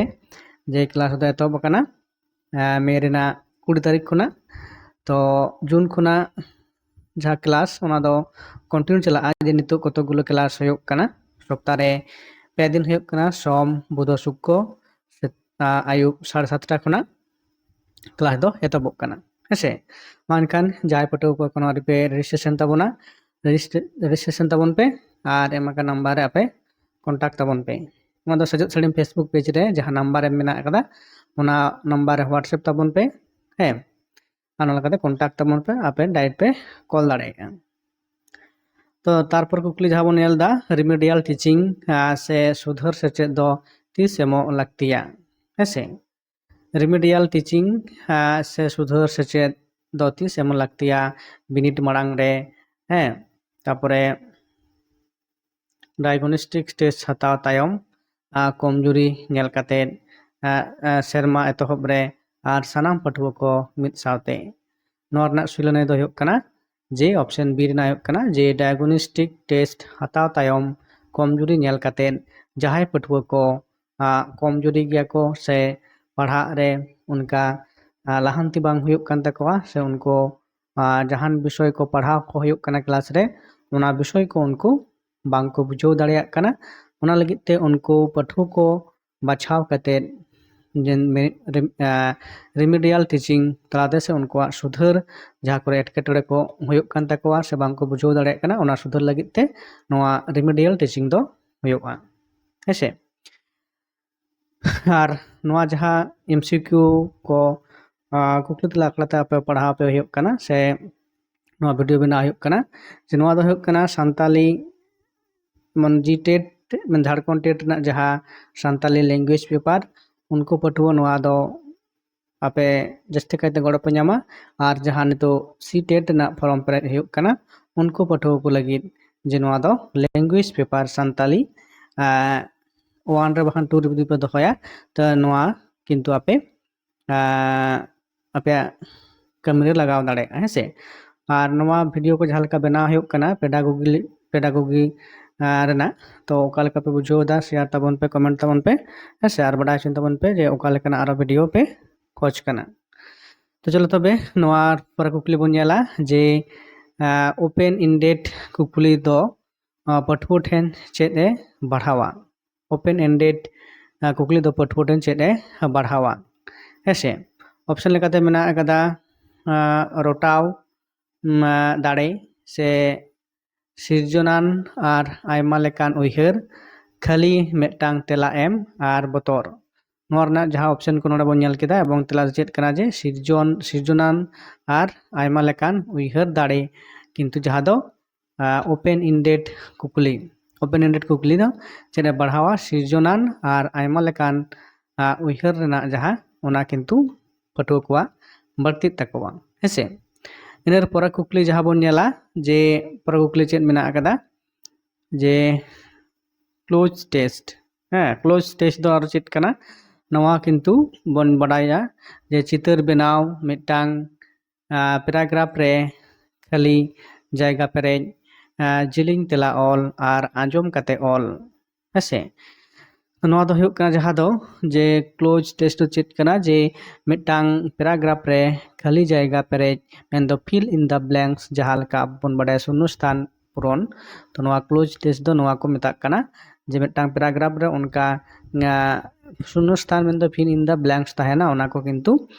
ᱡᱮ ᱠᱞᱟᱥ ᱫᱚ ᱮᱛᱚᱦᱚᱵ ᱟᱠᱟᱱᱟ ᱟᱸ, ᱢᱮ ᱨᱮᱱᱟᱜ ᱠᱩᱲᱤ ᱛᱟᱹᱨᱤᱠᱷ ᱠᱷᱚᱱᱟᱜ᱾ ᱛᱚ ᱡᱩᱱ ᱠᱷᱚᱱᱟᱜ ᱡᱟᱦᱟᱸ ᱠᱞᱟᱥ, ᱚᱱᱟ ᱫᱚ ᱠᱚᱱᱴᱤᱱᱤᱭᱩ ᱪᱟᱞᱟᱜᱼᱟ᱾ ᱡᱮ ᱱᱤᱛᱚᱜ ᱠᱚᱛᱚᱠᱜᱩᱞᱳ ᱠᱞᱟᱥ ᱦᱩᱭᱩᱜ ᱠᱟᱱᱟ, ᱥᱚᱯᱛᱟᱦᱚ ᱨᱮ ᱯᱮ ᱫᱤᱱ ᱦᱩᱭᱩᱜ ᱠᱟᱱᱟ, ᱥᱳᱢ, ᱵᱩᱫᱷ, ᱥᱩᱠᱨᱚ, ᱥᱮᱛᱟᱜ ᱟᱹᱭᱩᱵ ᱥᱟᱲᱮ ᱥᱟᱛᱴᱟ ᱠᱷᱚᱱᱟᱜ ᱠᱞᱟᱥ ᱫᱚ ᱮᱛᱚᱦᱚᱵᱚᱜ ᱠᱟᱱᱟ᱾ ᱦᱮᱸᱥᱮ, ᱢᱟ ᱮᱱᱠᱷᱟᱱ ᱡᱟᱦᱟᱸᱭ ᱯᱟᱹᱴᱷᱩᱣᱟᱹ ᱠᱚ ᱮᱠᱷᱚᱱᱚ ᱟᱹᱣᱨᱤ ᱯᱮ ᱨᱮᱡᱤᱥᱴᱨᱮᱥᱚᱱ ᱛᱟᱵᱚᱱᱟ, ᱨᱮᱡᱤᱥᱴᱨᱮᱥᱚᱱ ᱛᱟᱵᱚᱱ ᱯᱮ ᱟᱨ ᱮᱢ ᱟᱠᱟᱱ ᱱᱟᱢᱵᱟᱨ ᱨᱮ ᱟᱯᱮ ᱠᱚᱱᱴᱟᱠᱴ ᱛᱟᱵᱚᱱ ᱯᱮ᱾ ᱱᱚᱣᱟ ᱫᱚ ᱥᱮᱪᱮᱫ ᱥᱟᱹᱲᱤᱢ ᱯᱷᱮᱥᱵᱩᱠ ᱯᱮᱡᱽ ᱨᱮ ᱡᱟᱦᱟᱸ ᱱᱟᱢᱵᱟᱨ ᱮᱢ ᱢᱮᱱᱟᱜ ᱟᱠᱟᱫᱟ, ᱚᱱᱟ ᱱᱟᱢᱵᱟᱨ ᱨᱮ ᱦᱳᱣᱟᱴᱥᱮᱯ ᱛᱟᱵᱚᱱ ᱯᱮ᱾ ᱦᱮᱸ, ᱟᱨ ᱚᱱᱟ ᱞᱮᱠᱟᱛᱮ ᱠᱚᱱᱴᱟᱠᱴ ᱛᱟᱵᱚᱱ ᱯᱮ, ᱟᱯᱮ ᱰᱟᱭᱨᱮᱠᱴ ᱯᱮ ᱠᱚᱞ ᱫᱟᱲᱮᱭᱟᱜᱼᱟ᱾ ᱛᱚ ᱛᱟᱨᱯᱚᱨ ᱠᱩᱠᱞᱤ ᱡᱟᱦᱟᱸ ᱵᱚᱱ ᱧᱮᱞ ᱮᱫᱟ, ᱨᱤᱢᱤᱰᱤᱭᱟᱞ ᱴᱤᱪᱤᱝ ᱥᱮ ᱥᱩᱫᱷᱟᱹᱨ ᱥᱮᱪᱮᱫ ᱫᱚ ᱛᱤᱥ ᱮᱢᱚᱜ ᱞᱟᱹᱠᱛᱤᱭᱟ? ᱦᱮᱸᱥᱮ, ᱨᱤᱢᱤᱰᱤᱭᱟᱞ ᱴᱤᱪᱤᱝ ᱥᱮ ᱥᱩᱫᱷᱟᱹᱨ ᱥᱮᱪᱮᱫ ᱫᱚ ᱛᱤᱥ ᱮᱢᱚᱜ ᱞᱟᱹᱠᱛᱤᱭᱟ? ᱵᱤᱱᱤᱰ ᱢᱟᱲᱟᱝ ᱨᱮ, ᱦᱮᱸ, ᱛᱟᱨᱯᱚᱨᱮ ᱰᱟᱭᱜᱱᱚᱥᱴᱤᱠ ᱴᱮᱥᱴ ᱦᱟᱛᱟᱣ ᱛᱟᱭᱚᱢ, ᱟᱨ ᱠᱚᱢᱡᱩᱨᱤ ᱧᱮᱞ ᱠᱟᱛᱮ, ᱟᱨ, ᱟᱨ ᱥᱮᱨᱢᱟ ᱮᱛᱚᱦᱚᱵ ᱨᱮ, ᱟᱨ ᱥᱟᱱᱟᱢ ᱯᱟᱹᱴᱷᱩᱣᱟᱹ ᱠᱚ ᱢᱤᱫ ᱥᱟᱶᱛᱮ᱾ ᱱᱚᱣᱟ ᱨᱮᱱᱟᱜ ᱥᱤᱞᱟᱹᱱᱟᱹᱭ ᱫᱚ ᱦᱩᱭᱩᱜ ᱠᱟᱱᱟ ᱡᱮ ᱚᱯᱥᱮᱱ ᱵᱤ ᱨᱮᱱᱟᱜ ᱦᱩᱭᱩᱜ ᱠᱟᱱᱟ ᱡᱮ ᱰᱟᱭᱜᱱᱚᱥᱴᱤᱠ ᱴᱮᱥᱴ ᱦᱟᱛᱟᱣ ᱛᱟᱭᱚᱢ ᱠᱚᱢᱡᱩᱨᱤ ᱧᱮᱞ ᱠᱟᱛᱮ ᱡᱟᱦᱟᱸᱭ ᱯᱟᱹᱴᱷᱩᱣᱟᱹ ᱠᱚ ᱟᱸ, ᱠᱚᱢᱡᱩᱨᱤ ᱜᱮᱭᱟ ᱠᱚ ᱥᱮ ᱯᱟᱲᱦᱟᱜ ᱨᱮ ᱚᱱᱠᱟ, ᱟᱸ, ᱞᱟᱦᱟᱱᱛᱤ ᱵᱟᱝ ᱦᱩᱭᱩᱜ ᱠᱟᱱ ᱛᱟᱠᱚᱣᱟ, ᱥᱮ ᱩᱱᱠᱩ, ᱟᱸ, ᱡᱟᱦᱟᱱ ᱵᱤᱥᱚᱭ ᱠᱚ ᱯᱟᱲᱦᱟᱣ ᱠᱚ ᱦᱩᱭᱩᱜ ᱠᱟᱱᱟ ᱠᱞᱟᱥ ᱨᱮ, ᱚᱱᱟ ᱵᱤᱥᱚᱭ ᱠᱚ ᱩᱱᱠᱩ ᱵᱟᱝ ᱠᱚ ᱵᱩᱡᱷᱟᱹᱣ ᱫᱟᱲᱮᱭᱟᱜ ᱠᱟᱱᱟ᱾ ᱚᱱᱟ ᱞᱟᱹᱜᱤᱫ ᱛᱮ ᱩᱱᱠᱩ ᱯᱟᱹᱴᱷᱩᱣᱟᱹ ᱠᱚ ᱵᱟᱪᱷᱟᱣ ᱠᱟᱛᱮᱫ ᱡᱮ ᱢᱮ-, ᱨᱤᱢ-, ᱟᱸ, ᱨᱤᱢᱤᱰᱤᱭᱟᱞ ᱴᱤᱪᱤᱝ ᱛᱟᱞᱟᱛᱮ ᱥᱮ ᱩᱱᱠᱩᱣᱟᱜ ᱥᱩᱫᱷᱟᱹᱨ, ᱡᱟᱦᱟᱸ ᱠᱚᱨᱮ ᱮᱴᱠᱮᱴᱚᱬᱮ ᱠᱚ ᱦᱩᱭᱩᱜ ᱠᱟᱱ ᱛᱟᱠᱚᱣᱟ ᱥᱮ ᱵᱟᱝ ᱠᱚ ᱵᱩᱡᱷᱟᱹᱣ ᱫᱟᱲᱮᱭᱟᱜ ᱠᱟᱱᱟ, ᱚᱱᱟ ᱥᱩᱫᱷᱟᱹᱨ ᱞᱟᱹᱜᱤᱫ ᱛᱮ ᱱᱚᱣᱟ ᱨᱤᱢᱤᱰᱤᱭᱟᱞ ᱴᱤᱪᱤᱝ ᱫᱚ ᱦᱩᱭᱩᱜᱼᱟ᱾ ᱦᱮᱸᱥᱮ? ᱟᱨ ᱱᱚᱣᱟ ᱡᱟᱦᱟᱸ ᱮᱢ ᱥᱤ ᱠᱤᱭᱩ ᱠᱚ, ᱟᱸ, ᱠᱩᱠᱞᱤ ᱛᱮᱞᱟ ᱟᱠᱷᱲᱟ ᱛᱮ ᱟᱯᱮ ᱯᱟᱲᱦᱟᱣ ᱟᱯᱮ ᱦᱩᱭᱩᱜ ᱠᱟᱱᱟ ᱥᱮ ᱱᱚᱣᱟ ᱵᱷᱤᱰᱤᱭᱳ ᱵᱮᱱᱟᱣ ᱦᱩᱭᱩᱜ ᱠᱟᱱᱟ, ᱡᱮ ᱱᱚᱣᱟ ᱫᱚ ᱦᱩᱭᱩᱜ ᱠᱟᱱᱟ ᱥᱟᱱᱛᱟᱞᱤ, ᱢᱟᱱᱮ ᱡᱤ ᱴᱮᱴ, ᱢᱟᱱᱮ ᱡᱷᱟᱲᱠᱷᱚᱸᱰ ᱴᱮᱴ ᱨᱮᱱᱟᱜ ᱡᱟᱦᱟᱸ ᱥᱟᱱᱛᱟᱞᱤ ᱞᱮᱝᱜᱩᱭᱮᱡᱽ ᱯᱮᱯᱟᱨ, ᱩᱱᱠᱩ ᱯᱟᱹᱴᱷᱩᱣᱟᱹ ᱱᱚᱣᱟ ᱫᱚ ᱟᱯᱮ ᱡᱟᱹᱥᱛᱤ ᱠᱟᱭᱛᱮ ᱜᱚᱲᱚ ᱯᱮ ᱧᱟᱢᱟ᱾ ᱟᱨ ᱡᱟᱦᱟᱸ ᱱᱤᱛᱚᱜ ᱥᱤ ᱴᱮᱴ ᱨᱮᱱᱟᱜ ᱯᱷᱚᱨᱚᱢ ᱯᱮᱨᱮᱡ ᱦᱩᱭᱩᱜ ᱠᱟᱱᱟ, ᱩᱱᱠᱩ ᱯᱟᱹᱴᱷᱩᱣᱟᱹ ᱠᱚ ᱞᱟᱹᱜᱤᱫ ᱡᱮ ᱱᱚᱣᱟ ᱫᱚ ᱞᱮᱝᱜᱩᱭᱮᱡᱽ ᱯᱮᱯᱟᱨ ᱥᱟᱱᱛᱟᱞᱤ, ᱟᱸ, ᱳᱣᱟᱱ ᱨᱮ ᱵᱟᱠᱷᱟᱱ ᱴᱩ ᱨᱮ ᱡᱩᱫᱤ ᱯᱮ ᱫᱚᱦᱚᱭᱟ, ᱛᱚ ᱱᱚᱣᱟ ᱠᱤᱱᱛᱩ ᱟᱯᱮ ᱟᱯᱮᱭᱟᱜ ᱠᱟᱹᱢᱤ ᱨᱮ ᱞᱟᱜᱟᱣ ᱫᱟᱲᱮᱭᱟᱜᱼᱟ, ᱦᱮᱸ ᱥᱮ᱾ ᱟᱨ ᱱᱚᱣᱟ ᱵᱷᱤᱰᱤᱭᱳ ᱠᱚ ᱡᱟᱦᱟᱸ ᱞᱮᱠᱟ ᱵᱮᱱᱟᱣ ᱦᱩᱭᱩᱜ ᱠᱟᱱᱟ ᱯᱮᱰᱟᱜᱚᱜᱤ ᱯᱮᱰᱟᱜᱚᱜᱤ ᱨᱮᱱᱟᱜ, ᱛᱚ ᱚᱠᱟ ᱞᱮᱠᱟ ᱯᱮ ᱵᱩᱡᱷᱟᱹᱣ ᱮᱫᱟ, ᱥᱮᱭᱟᱨ ᱛᱟᱵᱚᱱ ᱯᱮ, ᱠᱚᱢᱮᱱᱴ ᱛᱟᱵᱚᱱ ᱯᱮ, ᱦᱮᱸ ᱥᱮ᱾ ᱟᱨ ᱵᱟᱰᱟᱭ ᱦᱚᱪᱚᱧ ᱛᱟᱵᱚᱱ ᱯᱮ ᱡᱮ ᱚᱠᱟ ᱞᱮᱠᱟᱱᱟᱜ ᱟᱨᱚ ᱵᱷᱤᱰᱤᱭᱳ ᱯᱮ ᱠᱷᱚᱡᱽ ᱠᱟᱱᱟ᱾ ᱛᱚ ᱪᱚᱞᱚ ᱛᱚᱵᱮ ᱱᱚᱣᱟ ᱯᱚᱨᱮ ᱠᱩᱠᱞᱤ ᱵᱚᱱ ᱧᱮᱞᱟ ᱡᱮ ᱳᱯᱮᱱ ᱤᱱᱰᱮᱰ ᱠᱩᱠᱞᱤ ᱫᱚ ᱯᱟᱹᱴᱷᱩᱣᱟᱹ ᱴᱷᱮᱱ ᱪᱮᱫ ᱮ ᱵᱟᱲᱦᱟᱣᱟ? ᱳᱯᱮᱱ ᱤᱱᱰᱮᱰ ᱠᱩᱠᱞᱤ ᱫᱚ ᱯᱟᱹᱴᱷᱩᱣᱟᱹ ᱴᱷᱮᱱ ᱪᱮᱫ ᱮ ᱵᱟᱲᱦᱟᱣᱟ? ᱦᱮᱸ ᱥᱮ, ᱚᱯᱥᱮᱱ ᱞᱮᱠᱟᱛᱮ ᱢᱮᱱᱟᱜ ᱟᱠᱟᱫᱟ ᱨᱚᱴᱟᱣ ᱫᱟᱲᱮ ᱥᱮ ᱥᱤᱨᱡᱚᱱᱟᱱ ᱟᱨ ᱟᱭᱢᱟ ᱞᱮᱠᱟᱱ ᱩᱭᱦᱟᱹᱨ, ᱠᱷᱟᱹᱞᱤ ᱢᱤᱫᱴᱟᱝ ᱛᱮᱞᱟ ᱮᱢ ᱟᱨ ᱵᱚᱛᱚᱨ᱾ ᱱᱚᱣᱟ ᱨᱮᱱᱟᱜ ᱡᱟᱦᱟᱸ ᱚᱯᱥᱮᱱ ᱠᱚ ᱱᱚᱰᱮ ᱵᱚᱱ ᱧᱮᱞ ᱠᱮᱫᱟ ᱮᱵᱚᱝ ᱛᱮᱞᱟ ᱫᱚ ᱪᱮᱫ ᱠᱟᱱᱟ? ᱡᱮ ᱥᱤᱨᱡᱚᱱ ᱥᱤᱨᱡᱚᱱᱟᱱ ᱟᱨ ᱟᱭᱢᱟ ᱞᱮᱠᱟᱱ ᱩᱭᱦᱟᱹᱨ ᱫᱟᱲᱮ, ᱠᱤᱱᱛᱩ ᱡᱟᱦᱟᱸ ᱫᱚ ᱳᱯᱮᱱ ᱤᱱᱰᱮᱰ ᱠᱩᱠᱞᱤ ᱳᱯᱮᱱ ᱤᱱᱰᱮᱰ ᱠᱩᱠᱞᱤ ᱫᱚ ᱪᱮᱫ ᱮ ᱵᱟᱲᱦᱟᱣᱟ? ᱥᱤᱨᱡᱚᱱᱟᱱ ᱟᱨ ᱟᱭᱢᱟ ᱞᱮᱠᱟᱱ ᱩᱭᱦᱟᱹᱨ ᱨᱮᱱᱟᱜ ᱡᱟᱦᱟᱸ, ᱚᱱᱟ ᱠᱤᱱᱛᱩ ᱯᱟᱹᱴᱷᱩᱣᱟᱹ ᱠᱚᱣᱟᱜ ᱵᱟᱹᱲᱛᱤᱜ ᱛᱟᱠᱚᱣᱟ, ᱦᱮᱸᱥᱮ᱾ ᱤᱱᱟᱹ ᱯᱚᱨᱮ ᱠᱩᱠᱞᱤ ᱡᱟᱦᱟᱸ ᱵᱚᱱ ᱧᱮᱞᱟ ᱡᱮ ᱯᱚᱨᱮ ᱠᱩᱠᱞᱤ ᱪᱮᱫ ᱢᱮᱱᱟᱜ ᱟᱠᱟᱫᱟ ᱡᱮ ᱠᱞᱳᱡᱽ ᱴᱮᱥᱴ, ᱦᱮᱸ, ᱠᱞᱳᱡᱽ ᱴᱮᱥᱴ ᱫᱚ ᱟᱨᱚ ᱪᱮᱫ ᱠᱟᱱᱟ? ᱱᱚᱣᱟ ᱠᱤᱱᱛᱩ ᱵᱚᱱ ᱵᱟᱰᱟᱭᱟ ᱡᱮ ᱪᱤᱛᱟᱹᱨ ᱵᱮᱱᱟᱣ ᱢᱤᱫᱴᱟᱝ ᱯᱮᱨᱟᱜᱨᱟᱯᱷ ᱨᱮ ᱠᱷᱟᱹᱞᱤ ᱡᱟᱭᱜᱟ ᱯᱮᱨᱮᱡ, ᱡᱤᱞᱤᱧ ᱛᱮᱞᱟ ᱚᱞ ᱟᱨ ᱟᱸᱡᱚᱢ ᱠᱟᱛᱮ ᱚᱞ, ᱦᱮᱸᱥᱮ᱾ ᱱᱚᱣᱟ ᱫᱚ ᱦᱩᱭᱩᱜ ᱠᱟᱱᱟ ᱡᱟᱦᱟᱸ ᱫᱚ ᱡᱮ ᱠᱞᱳᱡᱽ ᱴᱮᱥᱴ ᱫᱚ ᱪᱮᱫ ᱠᱟᱱᱟ? ᱡᱮ ᱢᱤᱫᱴᱟᱝ ᱯᱮᱨᱟᱜᱨᱟᱯᱷ ᱨᱮ ᱠᱷᱟᱹᱞᱤ ᱡᱟᱭᱜᱟ ᱯᱮᱨᱮᱡ, ᱢᱮᱱᱫᱚ ᱯᱷᱤᱞ ᱤᱱ ᱫᱟ ᱵᱞᱮᱝᱠᱥ, ᱡᱟᱦᱟᱸ ᱞᱮᱠᱟ ᱟᱵᱚ ᱵᱚᱱ ᱵᱟᱰᱟᱭᱟ ᱥᱩᱱᱱᱚ ᱥᱛᱷᱟᱱ ᱯᱩᱨᱚᱱ᱾ ᱛᱚ ᱱᱚᱣᱟ ᱠᱞᱳᱡᱽ ᱴᱮᱥᱴ ᱫᱚ ᱱᱚᱣᱟ ᱠᱚ ᱢᱮᱛᱟᱜ ᱠᱟᱱᱟ ᱡᱮ ᱢᱤᱫᱴᱟᱝ ᱯᱮᱨᱟᱜᱨᱟᱯᱷ ᱨᱮ ᱚᱱᱠᱟ ᱥᱩᱱᱱᱚ ᱥᱛᱷᱟᱱ ᱢᱮᱱᱫᱚ ᱯᱷᱤᱞ ᱤᱱ ᱫᱟ ᱵᱞᱮᱝᱠᱥ ᱛᱟᱦᱮᱱᱟ, ᱚᱱᱟ ᱠᱚ ᱠᱤᱱᱛᱩ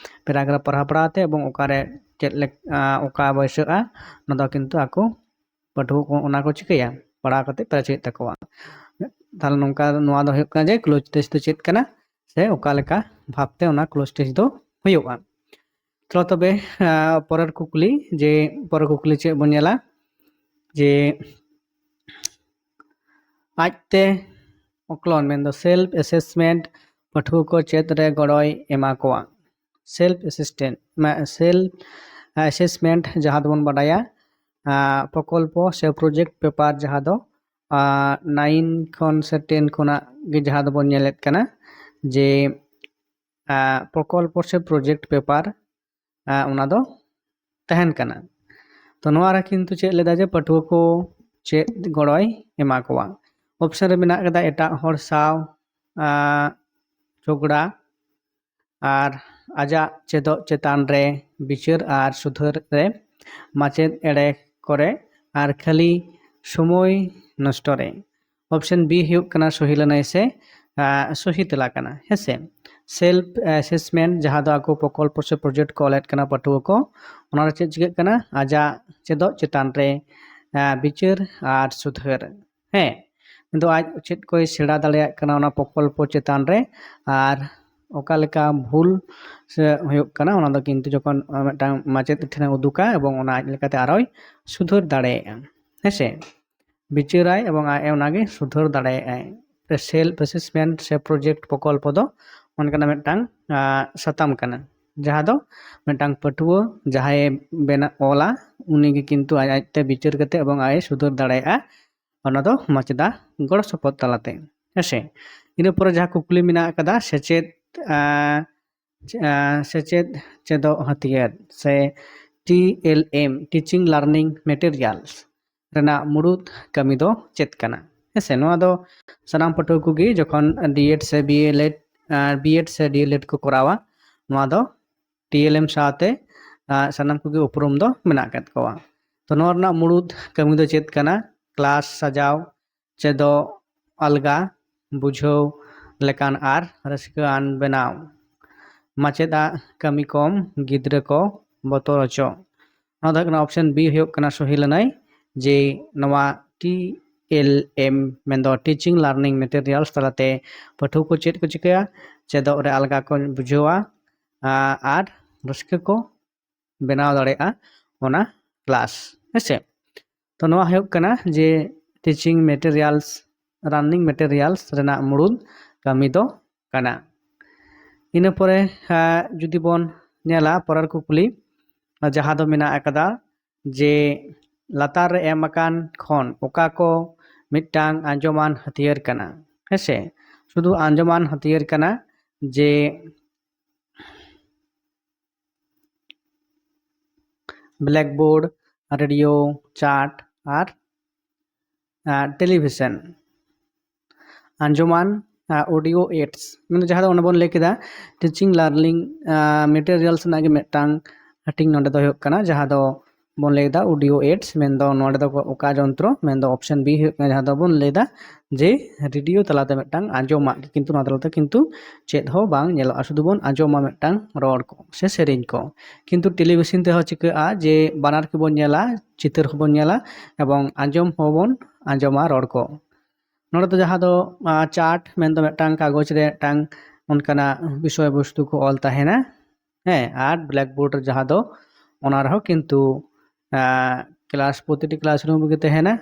ᱯᱮᱨᱟᱜᱨᱟᱯᱷ ᱯᱟᱲᱦᱟᱣ ᱯᱟᱲᱦᱟᱣ ᱛᱮ ᱮᱵᱚᱝ ᱚᱠᱟᱨᱮ ᱪᱮᱫ ᱞᱮᱠᱟ ᱚᱠᱟ ᱵᱟᱹᱭᱥᱟᱹᱜᱼᱟ, ᱚᱱᱟ ᱫᱚ ᱠᱤᱱᱛᱩ ᱟᱠᱚ ᱯᱟᱹᱴᱷᱩᱣᱟᱹ ᱠᱚ ᱚᱱᱟ ᱠᱚ ᱪᱤᱠᱟᱹᱭᱟ, ᱯᱟᱲᱦᱟᱣ ᱠᱟᱛᱮ ᱯᱮᱨᱮᱡ ᱦᱩᱭᱩᱜ ᱛᱟᱠᱚᱣᱟ᱾ ᱛᱟᱦᱞᱮ ᱱᱚᱝᱠᱟ ᱱᱚᱣᱟ ᱫᱚ ᱦᱩᱭᱩᱜ ᱠᱟᱱᱟ ᱡᱮ ᱠᱞᱳᱡᱽ ᱴᱮᱥᱴ ᱫᱚ ᱪᱮᱫ ᱠᱟᱱᱟ ᱥᱮ ᱚᱠᱟ ᱞᱮᱠᱟ ᱵᱷᱟᱵᱽᱛᱮ ᱚᱱᱟ ᱠᱞᱳᱡᱽ ᱴᱮᱥᱴ ᱫᱚ ᱦᱩᱭᱩᱜᱼᱟ᱾ ᱪᱚᱞᱚ ᱛᱚᱵᱮ ᱯᱚᱨᱮᱨ ᱠᱩᱠᱞᱤ, ᱡᱮ ᱯᱚᱨᱮᱨ ᱠᱩᱠᱞᱤ ᱪᱮᱫ ᱵᱚᱱ ᱧᱮᱞᱟ ᱡᱮ ᱟᱡᱛᱮ ᱚᱠᱞᱚᱱ ᱢᱮᱱᱫᱚ ᱥᱮᱞᱯ ᱮᱥᱮᱥᱢᱮᱱᱴ ᱯᱟᱹᱴᱷᱩᱣᱟᱹ ᱠᱚ ᱪᱮᱫ ᱨᱮ ᱜᱚᱲᱚᱭ ᱮᱢᱟ ᱠᱚᱣᱟ? ᱥᱮᱞᱯ ᱮᱥᱤᱥᱴᱮᱱᱴ ᱥᱮᱞᱯ ᱮᱥᱮᱥᱢᱮᱱᱴ ᱡᱟᱦᱟᱸ ᱫᱚᱵᱚᱱ ᱵᱟᱰᱟᱭᱟ ᱯᱨᱚᱠᱚᱞᱯᱚ ᱥᱮ ᱯᱨᱚᱡᱮᱠᱴ ᱯᱮᱯᱟᱨ ᱡᱟᱦᱟᱸ ᱫᱚ ᱱᱟᱭᱤᱱ ᱠᱷᱚᱱ ᱥᱮ ᱴᱮᱱ ᱠᱷᱚᱱᱟᱜ ᱜᱮ ᱡᱟᱦᱟᱸ ᱫᱚᱵᱚᱱ ᱧᱮᱞᱮᱫ ᱠᱟᱱᱟ ᱡᱮ ᱯᱨᱚᱠᱚᱞᱯᱚ ᱥᱮ ᱯᱨᱚᱡᱮᱠᱴ ᱯᱮᱯᱟᱨ ᱚᱱᱟ ᱫᱚ ᱛᱟᱦᱮᱱ ᱠᱟᱱᱟ᱾ ᱛᱚ ᱱᱚᱣᱟ ᱨᱮ ᱠᱤᱱᱛᱩ ᱪᱮᱫ ᱞᱮᱫᱟ ᱡᱮ ᱯᱟᱹᱴᱷᱩᱣᱟᱹ ᱠᱚ ᱪᱮᱫ ᱜᱚᱲᱚᱭ ᱮᱢᱟ ᱠᱚᱣᱟ᱾ ᱚᱯᱥᱮᱱ ᱨᱮ ᱢᱮᱱᱟᱜ ᱠᱟᱫᱟ ᱮᱴᱟᱜ ᱦᱚᱲ ᱥᱟᱶ ᱡᱷᱚᱜᱽᱲᱟ ᱟᱨ ᱟᱡᱟᱜ ᱪᱮᱫᱚᱜ ᱪᱮᱛᱟᱱ ᱨᱮ ᱵᱤᱪᱟᱹᱨ ᱟᱨ ᱥᱩᱫᱷᱟᱹᱨ ᱨᱮ ᱢᱟᱪᱮᱫ ᱮᱲᱮ ᱠᱚᱨᱮ ᱟᱨ ᱠᱷᱟᱹᱞᱤ ᱥᱚᱢᱚᱭ ᱱᱚᱥᱴᱚ ᱨᱮ᱾ ᱚᱯᱥᱮᱱ ᱵᱤ ᱦᱩᱭᱩᱜ ᱠᱟᱱᱟ ᱥᱚᱦᱤ ᱞᱟᱹᱱᱟᱹᱭ ᱥᱮ ᱥᱚᱦᱤ ᱛᱮᱞᱟ ᱠᱟᱱᱟ, ᱦᱮᱸᱥᱮ᱾ ᱥᱮᱞᱯ ᱮᱥᱮᱥᱢᱮᱱᱴ, ᱡᱟᱦᱟᱸ ᱫᱚ ᱟᱠᱚ ᱯᱨᱚᱠᱚᱞᱯᱚ ᱥᱮ ᱯᱨᱚᱡᱮᱠᱴ ᱠᱚ ᱚᱞᱮᱫ ᱠᱟᱱᱟ ᱯᱟᱹᱴᱷᱩᱣᱟᱹ ᱠᱚ, ᱚᱱᱟᱨᱮ ᱪᱮᱫ ᱪᱤᱠᱟᱹᱜ ᱠᱟᱱᱟ? ᱟᱡᱟᱜ ᱪᱮᱫᱚᱜ ᱪᱮᱛᱟᱱ ᱨᱮ ᱵᱤᱪᱟᱹᱨ ᱟᱨ ᱥᱩᱫᱷᱟᱹᱨ, ᱦᱮᱸ, ᱫᱚ ᱟᱡ ᱪᱮᱫ ᱠᱚᱭ ᱥᱮᱬᱟ ᱫᱟᱲᱮᱭᱟᱜ ᱠᱟᱱᱟ ᱚᱱᱟ ᱯᱨᱚᱠᱚᱞᱯᱚ ᱪᱮᱛᱟᱱ ᱨᱮ, ᱟᱨ ᱚᱠᱟ ᱞᱮᱠᱟ ᱵᱷᱩᱞ ᱥᱮ ᱦᱩᱭᱩᱜ ᱠᱟᱱᱟ ᱚᱱᱟ ᱫᱚ ᱠᱤᱱᱛᱩ ᱡᱚᱠᱷᱚᱱ ᱢᱤᱫᱴᱟᱝ ᱢᱟᱪᱮᱫ ᱴᱷᱮᱱᱮ ᱩᱫᱩᱜᱟ ᱮᱵᱚᱝ ᱚᱱᱟ ᱟᱡ ᱞᱮᱠᱟᱛᱮ ᱟᱨᱚᱭ ᱥᱩᱫᱷᱟᱹᱨ ᱫᱟᱲᱮᱭᱟᱜᱼᱟ, ᱦᱮᱸᱥᱮ᱾ ᱵᱤᱪᱟᱹᱨᱟᱭ ᱮᱵᱚᱝ ᱟᱡ ᱚᱱᱟᱜᱮ ᱥᱩᱫᱷᱟᱹᱨ ᱫᱟᱲᱮᱭᱟᱜᱼᱟᱭ᱾ ᱥᱮᱞᱯ ᱮᱥᱮᱥᱢᱮᱱᱴ ᱥᱮ ᱯᱨᱚᱡᱮᱠᱴ ᱯᱨᱚᱠᱚᱞᱯᱚ ᱫᱚ ᱚᱱᱠᱟᱱᱟᱜ ᱢᱤᱫᱴᱟᱝ ᱥᱟᱛᱟᱢ ᱠᱟᱱᱟ, ᱡᱟᱦᱟᱸ ᱫᱚ ᱢᱤᱫᱴᱟᱝ ᱯᱟᱹᱴᱷᱩᱣᱟᱹ ᱡᱟᱦᱟᱸᱭᱮ ᱵᱮᱱᱟ ᱚᱞᱟ, ᱩᱱᱤᱜᱮ ᱠᱤᱱᱛᱩ ᱟᱡ ᱟᱡᱛᱮ ᱵᱤᱪᱟᱹᱨ ᱠᱟᱛᱮ ᱮᱵᱚᱝ ᱟᱡ ᱮ ᱥᱩᱫᱷᱟᱹᱨ ᱫᱟᱲᱮᱭᱟᱜᱼᱟ᱾ ᱚᱱᱟ ᱫᱚ ᱢᱟᱪᱮᱫᱟᱜ ᱜᱚᱲᱚ ᱥᱚᱯᱚᱦᱚᱫ ᱛᱟᱞᱟᱛᱮ, ᱦᱮᱸᱥᱮ᱾ ᱤᱱᱟᱹ ᱯᱚᱨᱮ ᱡᱟᱦᱟᱸ ᱠᱩᱠᱞᱤ ᱢᱮᱱᱟᱜ ᱟᱠᱟᱫᱟ, ᱥᱮᱪᱮᱫ ᱥᱮᱪᱮᱫ ᱪᱮᱫᱚᱜ ᱦᱟᱹᱛᱭᱟᱹᱨ ᱥᱮ T L M, teaching learning materials ᱨᱮᱱᱟᱜ ᱢᱩᱲᱩᱫ ᱠᱟᱹᱢᱤ ᱫᱚ ᱪᱮᱫ ᱠᱟᱱᱟ? ᱦᱮᱸᱥᱮ, ᱱᱚᱣᱟ ᱫᱚ ᱥᱟᱱᱟᱢ ᱯᱟᱹᱴᱷᱩᱣᱟᱹ ᱠᱚᱜᱮ ᱡᱚᱠᱷᱚᱱ ᱰᱤᱮᱰ ᱥᱮ ᱵᱤᱮᱞᱮᱰ, ᱵᱤᱮᱰ ᱥᱮ ᱰᱤᱮᱞᱮᱰ ᱠᱚ ᱠᱚᱨᱟᱣᱟ, ᱱᱚᱣᱟ ᱫᱚ ᱴᱤ ᱮᱞ ᱮᱢ ᱥᱟᱶᱛᱮ ᱥᱟᱱᱟᱢ ᱠᱚᱜᱮ ᱩᱯᱨᱩᱢ ᱫᱚ ᱢᱮᱱᱟᱜ ᱟᱠᱟᱫ ᱠᱚᱣᱟ᱾ ᱛᱚ ᱱᱚᱣᱟ ᱨᱮᱱᱟᱜ ᱢᱩᱲᱩᱫ ᱠᱟᱹᱢᱤ ᱫᱚ ᱪᱮᱫ ᱠᱟᱱᱟ? ᱠᱞᱟᱥ ᱥᱟᱡᱟᱣ, ᱪᱮᱫᱚᱜ ᱟᱞᱜᱟ, ᱵᱩᱡᱷᱟᱹᱣ ᱞᱮᱠᱟᱱ ᱟᱨ ᱨᱟᱹᱥᱠᱟᱹᱣᱟᱱ ᱵᱮᱱᱟᱣ᱾ ᱢᱟᱪᱮᱫᱟᱜ ᱠᱟᱹᱢᱤ ᱠᱚᱢ, ᱜᱤᱫᱽᱨᱟᱹ ᱠᱚ ᱵᱚᱛᱚᱨ ᱦᱚᱪᱚ᱾ ᱱᱚᱣᱟ ᱫᱚ ᱦᱩᱭᱩᱜ ᱠᱟᱱᱟ ᱚᱯᱥᱮᱱ ᱵᱤ ᱦᱩᱭᱩᱜ ᱠᱟᱱᱟ ᱥᱚᱦᱤ ᱞᱟᱹᱱᱟᱹᱭ, ᱡᱮ ᱱᱚᱣᱟ ᱴᱤ ᱮᱞ ᱮᱢ ᱢᱮᱱᱫᱚ ᱴᱤᱪᱤᱝ ᱞᱟᱨᱱᱤᱝ ᱢᱮᱴᱮᱨᱤᱭᱟᱞᱥ ᱛᱟᱞᱟᱛᱮ ᱯᱟᱹᱴᱷᱩᱣᱟᱹ ᱠᱚ ᱪᱮᱫ ᱠᱚ ᱪᱤᱠᱟᱹᱭᱟ? ᱪᱮᱫᱚᱜ ᱨᱮ ᱟᱞᱜᱟ ᱠᱚ ᱵᱩᱡᱷᱟᱹᱣᱟ ᱟᱨ ᱨᱟᱹᱥᱠᱟᱹ ᱠᱚ ᱵᱮᱱᱟᱣ ᱫᱟᱲᱮᱭᱟᱜᱼᱟ ᱚᱱᱟ ᱠᱞᱟᱥ, ᱦᱮᱸᱥᱮ᱾ ᱛᱚ ᱱᱚᱣᱟ ᱦᱩᱭᱩᱜ ᱠᱟᱱᱟ ᱡᱮ ᱴᱤᱪᱤᱝ ᱢᱮᱴᱮᱨᱤᱭᱟᱞᱥ, ᱞᱟᱨᱱᱤᱝ ᱢᱮᱴᱮᱨᱤᱭᱟᱞᱥ ᱨᱮᱱᱟᱜ ᱢᱩᱲᱩᱫ ᱠᱟᱹᱢᱤ ᱫᱚ ᱠᱟᱱᱟ᱾ ᱤᱱᱟᱹ ᱯᱚᱨᱮ ᱡᱩᱫᱤ ᱵᱚᱱ ᱧᱮᱞᱟ ᱯᱚᱨᱮᱨ ᱠᱩᱠᱞᱤ, ᱡᱟᱦᱟᱸ ᱫᱚ ᱢᱮᱱᱟᱜ ᱟᱠᱟᱫᱟ ᱡᱮ ᱞᱟᱛᱟᱨ ᱨᱮ ᱮᱢ ᱟᱠᱟᱱ ᱠᱷᱚᱱ ᱚᱠᱟ ᱠᱚ ᱢᱤᱫᱴᱟᱝ ᱟᱸᱡᱚᱢᱟᱱ ᱦᱟᱹᱛᱭᱟᱹᱨ ᱠᱟᱱᱟ᱾ ᱦᱮᱸᱥᱮ, ᱥᱩᱫᱷᱩ ᱟᱸᱡᱚᱢᱟᱱ ᱦᱟᱹᱛᱭᱟᱹᱨ ᱠᱟᱱᱟ ᱡᱮ blackboard, radio, chart ᱟᱨ ᱴᱮᱞᱤᱵᱷᱤᱥᱚᱱ᱾ ᱟᱸᱡᱚᱢᱟᱱ audio aids ᱢᱮᱱᱫᱚ ᱡᱟᱦᱟᱸ ᱫᱚ ᱚᱱᱮ ᱵᱚᱱ ᱞᱟᱹᱭ ᱠᱮᱫᱟ teaching learning materials ᱨᱮᱱᱟᱜ ᱜᱮ ᱢᱤᱫᱴᱟᱝ ᱦᱟᱹᱴᱤᱧ ᱱᱚᱰᱮ ᱫᱚ ᱦᱩᱭᱩᱜ ᱠᱟᱱᱟ, ᱡᱟᱦᱟᱸ ᱫᱚ ᱵᱚᱱ ᱞᱟᱹᱭ ᱮᱫᱟ audio aids, ᱢᱮᱱᱫᱚ ᱱᱚᱰᱮ ᱫᱚ ᱚᱠᱟ ᱡᱚᱱᱛᱨᱚ, ᱢᱮᱱᱫᱚ option B ᱦᱩᱭᱩᱜ ᱠᱟᱱᱟ, ᱡᱟᱦᱟᱸ ᱫᱚᱵᱚᱱ ᱞᱟᱹᱭ ᱮᱫᱟ ᱡᱮ ᱨᱮᱰᱤᱭᱳ ᱛᱟᱞᱟᱛᱮ ᱢᱤᱫᱴᱟᱝ ᱟᱸᱡᱚᱢᱟᱜ ᱜᱮ, ᱠᱤᱱᱛᱩ ᱱᱚᱣᱟ ᱛᱟᱞᱟᱛᱮ ᱠᱤᱱᱛᱩ ᱪᱮᱫ ᱦᱚᱸ ᱵᱟᱝ ᱧᱮᱞᱚᱜᱼᱟ, ᱥᱩᱫᱷᱩ ᱵᱚᱱ ᱟᱸᱡᱚᱢᱟ ᱢᱤᱫᱴᱟᱝ ᱨᱚᱲ ᱠᱚ ᱥᱮ ᱥᱮᱨᱮᱧ ᱠᱚ᱾ ᱠᱤᱱᱛᱩ ᱴᱮᱞᱤᱵᱷᱤᱥᱚᱱ ᱛᱮᱦᱚᱸ ᱪᱤᱠᱟᱹᱜᱼᱟ ᱡᱮ ᱵᱟᱱᱟᱨ ᱜᱮᱵᱚᱱ ᱧᱮᱞᱟ, ᱪᱤᱛᱟᱹᱨ ᱦᱚᱸᱵᱚᱱ ᱧᱮᱞᱟ ᱮᱵᱚᱝ ᱟᱸᱡᱚᱢ ᱦᱚᱸᱵᱚᱱ ᱟᱸᱡᱚᱢᱟ ᱨᱚᱲ ᱠᱚ᱾ ᱱᱚᱰᱮ ᱫᱚ ᱡᱟᱦᱟᱸ ᱫᱚ ᱪᱟᱨᱴ ᱢᱮᱱᱫᱚ ᱢᱤᱫᱴᱟᱝ ᱠᱟᱜᱚᱡᱽ ᱨᱮ ᱢᱤᱫᱴᱟᱝ ᱚᱱᱠᱟᱱᱟᱜ ᱵᱤᱥᱚᱭ ᱵᱚᱥᱛᱩ ᱠᱚ ᱚᱞ ᱛᱟᱦᱮᱱᱟ, ᱦᱮᱸ, ᱟᱨ ᱵᱞᱮᱠᱵᱳᱨᱰ ᱨᱮ ᱡᱟᱦᱟᱸ ᱫᱚ ᱚᱱᱟ ᱨᱮᱦᱚᱸ ᱠᱤᱱᱛᱩ ᱠᱞᱟᱥ, ᱯᱨᱚᱛᱤᱴᱤ ᱠᱞᱟᱥᱨᱩᱢ ᱨᱮᱜᱮ ᱛᱟᱦᱮᱱᱟ,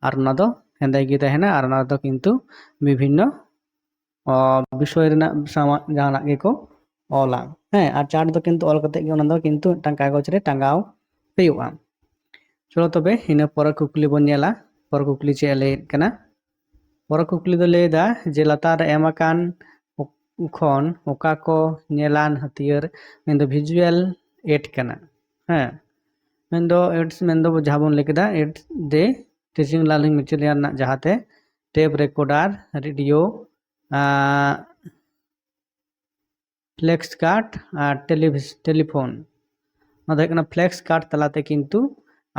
ᱟᱨ ᱚᱱᱟ ᱫᱚ ᱦᱮᱸᱫᱮ ᱜᱮ ᱛᱟᱦᱮᱱᱟ, ᱟᱨ ᱚᱱᱟ ᱨᱮᱫᱚ ᱠᱤᱱᱛᱩ ᱵᱤᱵᱷᱤᱱᱱᱚ ᱚ, ᱵᱤᱥᱚᱭ ᱨᱮᱱᱟᱜ ᱥᱟᱢᱟ-, ᱡᱟᱦᱟᱱᱟᱜ ᱜᱮᱠᱚ ᱚᱞᱟ, ᱦᱮᱸ, ᱟᱨ ᱪᱟᱨᱴ ᱫᱚ ᱠᱤᱱᱛᱩ ᱚᱞ ᱠᱟᱛᱮ ᱜᱮ ᱚᱱᱟ ᱫᱚ ᱠᱤᱱᱛᱩ ᱢᱤᱫᱴᱟᱝ ᱠᱟᱜᱚᱡᱽ ᱨᱮ ᱴᱟᱸᱜᱟᱣ ᱦᱩᱭᱩᱜᱼᱟ᱾ ᱪᱚᱞᱚ ᱛᱚᱵᱮ ᱤᱱᱟᱹ ᱯᱚᱨᱮ ᱠᱩᱠᱞᱤ ᱵᱚᱱ ᱧᱮᱞᱟ᱾ ᱯᱚᱨᱮ ᱠᱩᱠᱞᱤ ᱪᱮᱫ ᱮ ᱞᱟᱹᱭᱮᱫ ᱠᱟᱱᱟ? ᱯᱚᱨᱮ ᱠᱩᱠᱞᱤ ᱫᱚ ᱞᱟᱹᱭᱫᱟ ᱡᱮ ᱞᱟᱛᱟᱨ ᱨᱮ ᱮᱢ ᱟᱠᱟᱱ ᱠᱷᱚᱱ ᱚᱠᱟ ᱠᱚ ᱧᱮᱞᱟᱱ ᱦᱟᱹᱛᱭᱟᱹᱨ ᱢᱮᱱᱫᱚ ᱵᱷᱤᱡᱩᱣᱟᱞ ᱮᱰ ᱠᱟᱱᱟ? ᱦᱮᱸ, ᱢᱮᱱᱫᱚ ᱮᱰᱥ ᱢᱮᱱᱫᱚ ᱡᱟᱦᱟᱸ ᱵᱚᱱ ᱞᱟᱹᱭ ᱠᱮᱫᱟ aid the teaching learning material ᱨᱮᱱᱟᱜ ᱡᱟᱦᱟᱸᱛᱮ tape recorder, radio, flex card ᱟᱨ ᱴᱮᱞᱤᱵᱷᱤᱥ-, ᱴᱮᱞᱤᱯᱷᱳᱱ᱾ ᱱᱚᱣᱟ ᱫᱚ ᱦᱩᱭᱩᱜ ᱠᱟᱱᱟ ᱯᱷᱞᱮᱠᱥ ᱠᱟᱨᱰ ᱛᱟᱞᱟᱛᱮ ᱠᱤᱱᱛᱩ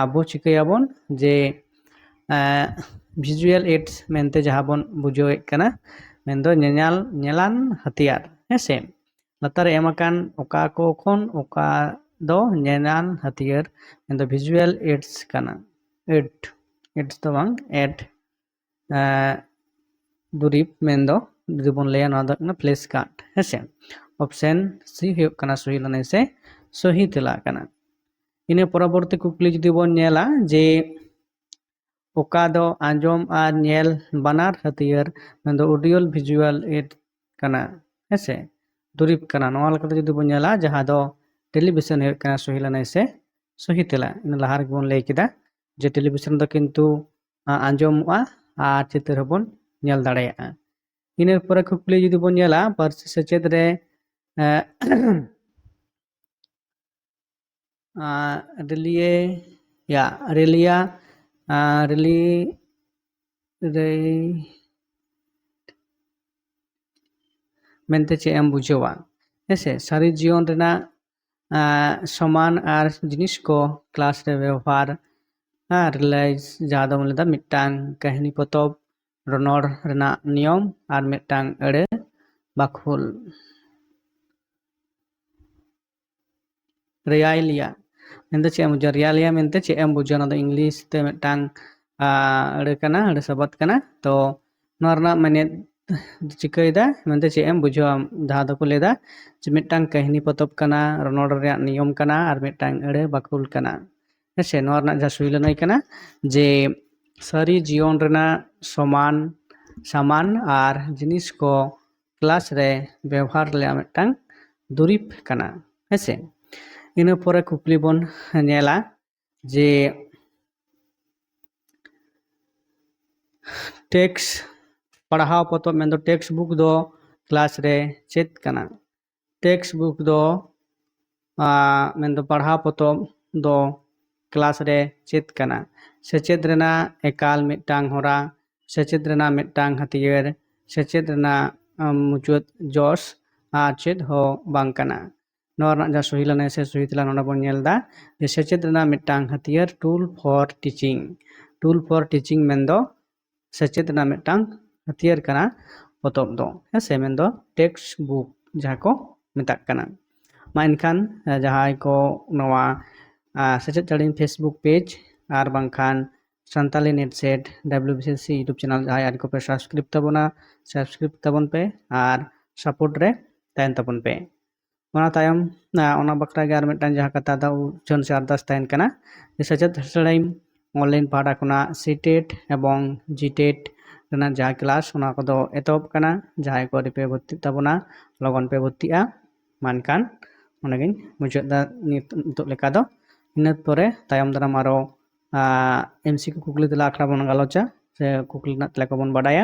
ᱟᱵᱚ ᱪᱤᱠᱟᱹᱭᱟᱵᱚᱱ ᱡᱮ ᱵᱷᱤᱡᱩᱣᱟᱞ ᱮᱰᱥ ᱢᱮᱱᱛᱮ ᱡᱟᱦᱟᱸ ᱵᱚᱱ ᱵᱩᱡᱷᱟᱹᱣᱮᱫ ᱠᱟᱱᱟ, ᱢᱮᱱᱫᱚ ᱧᱮᱧᱮᱞ, ᱧᱮᱞᱟᱱ ᱦᱟᱹᱛᱭᱟᱹᱨ, ᱦᱮᱸᱥᱮ᱾ ᱞᱟᱛᱟᱨ ᱨᱮ ᱮᱢ ᱟᱠᱟᱱ ᱚᱠᱟ ᱠᱚ ᱠᱷᱚᱱ ᱚᱠᱟ ᱫᱚ ᱧᱮᱧᱮᱞᱟᱱ ᱦᱟᱹᱛᱭᱟᱹᱨ ᱢᱮᱱᱫᱚ ᱵᱷᱤᱡᱩᱣᱟᱞ ᱮᱰᱥ ᱠᱟᱱᱟ? ᱮᱰ, ᱮᱰᱥ ᱫᱚ ᱵᱟᱝ, ᱮᱰ ᱫᱩᱨᱤᱵᱽ ᱢᱮᱱᱫᱚ ᱡᱩᱫᱤ ᱵᱚᱱ ᱞᱟᱹᱭᱟ, ᱱᱚᱣᱟ ᱫᱚ ᱦᱩᱭᱩᱜ ᱠᱟᱱᱟ ᱯᱷᱞᱮᱠᱥ ᱠᱟᱨᱰ, ᱦᱮᱸᱥᱮ᱾ ᱚᱯᱥᱮᱱ ᱥᱤ ᱦᱩᱭᱩᱜ ᱠᱟᱱᱟ ᱥᱚᱦᱤ ᱞᱟᱹᱱᱟᱹᱭ ᱥᱮ ᱥᱚᱦᱤ ᱛᱮᱞᱟ ᱠᱟᱱᱟ᱾ ᱤᱱᱟᱹ ᱯᱚᱨᱚᱵᱚᱨᱛᱤ ᱠᱩᱠᱞᱤ ᱡᱩᱫᱤ ᱵᱚᱱ ᱧᱮᱞᱟ ᱡᱮ ᱚᱠᱟ ᱫᱚ ᱟᱸᱡᱚᱢ ᱟᱨ ᱧᱮᱞ ᱵᱟᱱᱟᱨ ᱦᱟᱹᱛᱭᱟᱹᱨ ᱢᱮᱱᱫᱚ ᱚᱰᱤᱭᱳ ᱵᱷᱤᱡᱩᱣᱟᱞ ᱮᱰ ᱠᱟᱱᱟ, ᱦᱮᱸᱥᱮ, ᱫᱩᱨᱤᱵᱽ ᱠᱟᱱᱟ᱾ ᱱᱚᱣᱟ ᱞᱮᱠᱟᱛᱮ ᱡᱩᱫᱤ ᱵᱚᱱ ᱧᱮᱞᱟ, ᱡᱟᱦᱟᱸ ᱫᱚ ᱴᱮᱞᱤᱵᱷᱤᱥᱚᱱ ᱦᱩᱭᱩᱜ ᱠᱟᱱᱟ ᱥᱚᱦᱤ ᱞᱟᱹᱱᱟᱹᱭ ᱥᱮ ᱥᱚᱦᱤ ᱛᱮᱞᱟ᱾ ᱤᱱᱟᱹ ᱞᱟᱦᱟ ᱨᱮᱜᱮ ᱵᱚᱱ ᱞᱟᱹᱭ ᱠᱮᱫᱟ ᱡᱮ ᱴᱮᱞᱤᱵᱷᱤᱥᱚᱱ ᱫᱚ ᱠᱤᱱᱛᱩ ᱟᱸᱡᱚᱢᱚᱜᱼᱟ, ᱟᱨ ᱪᱤᱛᱟᱹᱨ ᱦᱚᱸᱵᱚᱱ ᱧᱮᱞ ᱫᱟᱲᱮᱭᱟᱜᱼᱟ᱾ ᱤᱱᱟᱹ ᱯᱚᱨᱮ ᱠᱩᱠᱞᱤ ᱡᱩᱫᱤ ᱵᱚᱱ ᱧᱮᱞᱟ, ᱯᱟᱹᱨᱥᱤ ᱥᱮᱪᱮᱫ ᱨᱮ, ᱮᱸ, ᱟᱸ, ᱨᱮᱞᱤᱭᱮ, ᱭᱟ, ᱨᱮᱞᱤᱭᱟ, ᱟᱸ, ᱨᱮᱞᱤ, ᱨᱮ, ᱢᱮᱱᱛᱮ ᱪᱮᱫ ᱮᱢ ᱵᱩᱡᱷᱟᱹᱣᱟ? ᱦᱮᱸᱥᱮ, ᱥᱟᱹᱨᱤ ᱡᱤᱭᱚᱱ ᱨᱮᱱᱟᱜ, ᱟᱸ, ᱥᱚᱢᱟᱱ ᱟᱨ ᱡᱤᱱᱤᱥ ᱠᱚ ᱠᱞᱟᱥ ᱨᱮ ᱵᱮᱣᱦᱟᱨ, ᱟᱨ ᱨᱤᱞᱟᱭᱤᱡᱽ, ᱡᱟᱦᱟᱸ ᱫᱚ ᱵᱚᱱ ᱞᱟᱹᱭᱫᱟ ᱢᱤᱫᱴᱟᱝ ᱠᱟᱹᱦᱱᱤ ᱯᱚᱛᱚᱵ, ᱨᱚᱱᱚᱲ ᱨᱮᱱᱟᱜ ᱱᱤᱭᱚᱢ, ᱟᱨ ᱢᱤᱫᱴᱟᱝ ᱟᱹᱲᱟᱹ ᱵᱟᱠᱷᱳᱞ᱾ ᱨᱮᱭᱟᱭᱞᱤᱭᱟ ᱢᱮᱱᱛᱮ ᱪᱮᱫ ᱮᱢ ᱵᱩᱡᱷᱟᱹᱣᱟ? ᱨᱮᱭᱟᱞᱤᱭᱟ ᱢᱮᱱᱛᱮ ᱪᱮᱫ ᱮᱢ ᱵᱩᱡᱷᱟᱹᱣᱟ? ᱚᱱᱟ ᱫᱚ ᱤᱝᱞᱤᱥ ᱛᱮ ᱢᱤᱫᱴᱟᱝ, ᱟᱸ, ᱟᱹᱲᱟᱹ ᱠᱟᱱᱟ, ᱟᱹᱲᱟᱹ ᱥᱟᱵᱟᱫ ᱠᱟᱱᱟ᱾ ᱛᱚ ᱱᱚᱣᱟ ᱨᱮᱱᱟᱜ ᱢᱮᱱᱮᱫ ᱪᱤᱠᱟᱹᱭᱮᱫᱟ ᱢᱮᱱᱛᱮ ᱪᱮᱫ ᱮᱢ ᱵᱩᱡᱷᱟᱹᱣᱟ? ᱡᱟᱦᱟᱸ ᱫᱚᱠᱚ ᱞᱟᱹᱭᱫᱟ ᱡᱮ ᱢᱤᱫᱴᱟᱝ ᱠᱟᱹᱦᱱᱤ ᱯᱚᱛᱚᱵ ᱠᱟᱱᱟ, ᱨᱚᱱᱚᱲ ᱨᱮᱭᱟᱜ ᱱᱤᱭᱚᱢ ᱠᱟᱱᱟ, ᱟᱨ ᱢᱤᱫᱴᱟᱝ ᱟᱹᱲᱟᱹ ᱵᱟᱠᱷᱳᱞ ᱠᱟᱱᱟ᱾ ᱦᱮᱸᱥᱮ, ᱱᱚᱣᱟ ᱨᱮᱱᱟᱜ ᱡᱟᱦᱟᱸ ᱥᱩᱭ ᱞᱟᱹᱱᱟᱹᱭ ᱠᱟᱱᱟ ᱡᱮ ᱥᱟᱹᱨᱤ ᱡᱤᱭᱚᱱ ᱨᱮᱱᱟᱜ ᱥᱚᱢᱟᱱ, ᱥᱟᱢᱟᱱ ᱟᱨ ᱡᱤᱱᱤᱥ ᱠᱚ ᱠᱞᱟᱥ ᱨᱮ ᱵᱮᱣᱦᱟᱨ ᱨᱮᱭᱟᱜ ᱢᱤᱫᱴᱟᱝ ᱫᱩᱨᱤᱵᱽ ᱠᱟᱱᱟ᱾ ᱦᱮᱸᱥᱮ, ᱤᱱᱟᱹ ᱯᱚᱨᱮ ᱠᱩᱠᱞᱤ ᱵᱚᱱ ᱧᱮᱞᱟ ᱡᱮ ᱴᱮᱠᱥᱴ, ᱯᱟᱲᱦᱟᱣ ᱯᱚᱛᱚᱵ ᱢᱮᱱᱫᱚ ᱴᱮᱠᱥᱴ ᱵᱩᱠ ᱫᱚ ᱠᱞᱟᱥ ᱨᱮ ᱪᱮᱫ ᱠᱟᱱᱟ? ᱴᱮᱠᱥᱴ ᱵᱩᱠ ᱫᱚ, ᱟᱸ, ᱢᱮᱱᱫᱚ ᱯᱟᱲᱦᱟᱣ ᱯᱚᱛᱚᱵ ᱫᱚ ᱠᱞᱟᱥ ᱨᱮ ᱪᱮᱫ ᱠᱟᱱᱟ? ᱥᱮᱪᱮᱫ ᱨᱮᱱᱟᱜ ᱮᱠᱟᱞ ᱢᱤᱫᱴᱟᱝ ᱦᱚᱨᱟ, ᱥᱮᱪᱮᱫ ᱨᱮᱱᱟᱜ ᱢᱤᱫᱴᱟᱝ ᱦᱟᱹᱛᱭᱟᱹᱨ, ᱥᱮᱪᱮᱫ ᱨᱮᱱᱟᱜ, ᱟᱸ, ᱢᱩᱪᱟᱹᱫ ᱡᱚᱥ, ᱟᱨ ᱪᱮᱫ ᱦᱚᱸ ᱵᱟᱝ ᱠᱟᱱᱟ᱾ ᱱᱚᱣᱟ ᱨᱮᱱᱟᱜ ᱡᱟᱦᱟᱸ ᱥᱚᱦᱤ ᱞᱟᱹᱱᱟᱹᱭ ᱥᱮ ᱥᱚᱦᱤ ᱛᱮᱞᱟ ᱱᱚᱰᱮ ᱵᱚᱱ ᱧᱮᱞ ᱮᱫᱟ ᱡᱮ ᱥᱮᱪᱮᱫ ᱨᱮᱱᱟᱜ ᱢᱤᱫᱴᱟᱝ ᱦᱟᱹᱛᱭᱟᱹᱨ, tool for teaching᱾ Tool for teaching ᱢᱮᱱᱫᱚ ᱥᱮᱪᱮᱫ ᱨᱮᱱᱟᱜ ᱢᱤᱫᱴᱟᱝ ᱦᱟᱹᱛᱭᱟᱹᱨ ᱠᱟᱱᱟ ᱯᱚᱛᱚᱵ ᱫᱚ, ᱦᱮᱸ ᱥᱮ, ᱢᱮᱱᱫᱚ ᱴᱮᱠᱥᱴ ᱵᱩᱠ ᱡᱟᱦᱟᱸ ᱠᱚ ᱢᱮᱛᱟᱜ ᱠᱟᱱᱟ᱾ ᱢᱟ ᱮᱱᱠᱷᱟᱱ, ᱟᱸ, ᱡᱟᱦᱟᱸᱭ ᱠᱚ ᱱᱚᱣᱟ, ᱟᱸ, ᱥᱮᱪᱮᱫ ᱪᱟᱹᱲᱤᱢ Facebook page ᱟᱨ ᱵᱟᱝᱠᱷᱟᱱ Santali NET SET W B C S C YouTube channel ᱡᱟᱦᱟᱸᱭ ᱟᱹᱣᱨᱤ ᱠᱚᱯᱮ subscribe ᱛᱟᱵᱚᱱᱟ, subscribe ᱛᱟᱵᱚᱱ ᱯᱮ ᱟᱨ support ᱨᱮ ᱛᱟᱦᱮᱱ ᱛᱟᱵᱚᱱ ᱯᱮ᱾ ᱚᱱᱟ ᱛᱟᱭᱚᱢ, ᱟᱸ, ᱚᱱᱟ ᱵᱟᱠᱷᱨᱟ ᱜᱮ ᱟᱨ ᱢᱤᱫᱴᱟᱝ ᱡᱟᱦᱟᱸ ᱠᱟᱛᱷᱟ ᱫᱚ ᱩᱪᱷᱟᱹᱱ ᱥᱮ ᱟᱨᱫᱟᱥ ᱛᱟᱦᱮᱱ ᱠᱟᱱᱟ ᱡᱮ ᱥᱮᱪᱮᱫ ᱥᱮᱥᱲᱟᱭᱤᱢ online ᱯᱟᱦᱴᱟ ᱠᱷᱚᱱᱟᱜ CTET ᱮᱵᱚᱝ GTET ᱨᱮᱱᱟᱜ ᱡᱟᱦᱟᱸ ᱠᱞᱟᱥ, ᱚᱱᱟ ᱠᱚᱫᱚ ᱮᱛᱚᱦᱚᱵ ᱠᱟᱱᱟ᱾ ᱡᱟᱦᱟᱸᱭ ᱠᱚ ᱟᱹᱣᱨᱤ ᱯᱮ ᱵᱷᱚᱨᱛᱤᱜ ᱛᱟᱵᱚᱱᱟ, ᱞᱚᱜᱚᱱ ᱯᱮ ᱵᱷᱚᱨᱛᱤᱜᱼᱟ᱾ ᱢᱟ ᱮᱱᱠᱷᱟᱱ ᱚᱸᱰᱮ ᱜᱤᱧ ᱢᱩᱪᱟᱹᱫ ᱫᱟ ᱱᱤᱛ-, ᱱᱤᱛᱚᱜ ᱞᱮᱠᱟ ᱫᱚ᱾ ᱤᱱᱟᱹ ᱯᱚᱨᱮ ᱛᱟᱭᱚᱢ ᱫᱟᱨᱟᱢ ᱟᱨᱚ, ᱟᱸ, MCQ ᱠᱩᱠᱞᱤ ᱛᱮᱞᱟ ᱟᱠᱷᱲᱟ ᱵᱚᱱ ᱜᱟᱞᱚᱪᱟ᱾ ᱥᱮ ᱠᱩᱠᱞᱤ ᱨᱮᱱᱟᱜ ᱛᱮᱞᱟ ᱠᱚᱵᱚᱱ ᱵᱟᱰᱟᱭᱟ᱾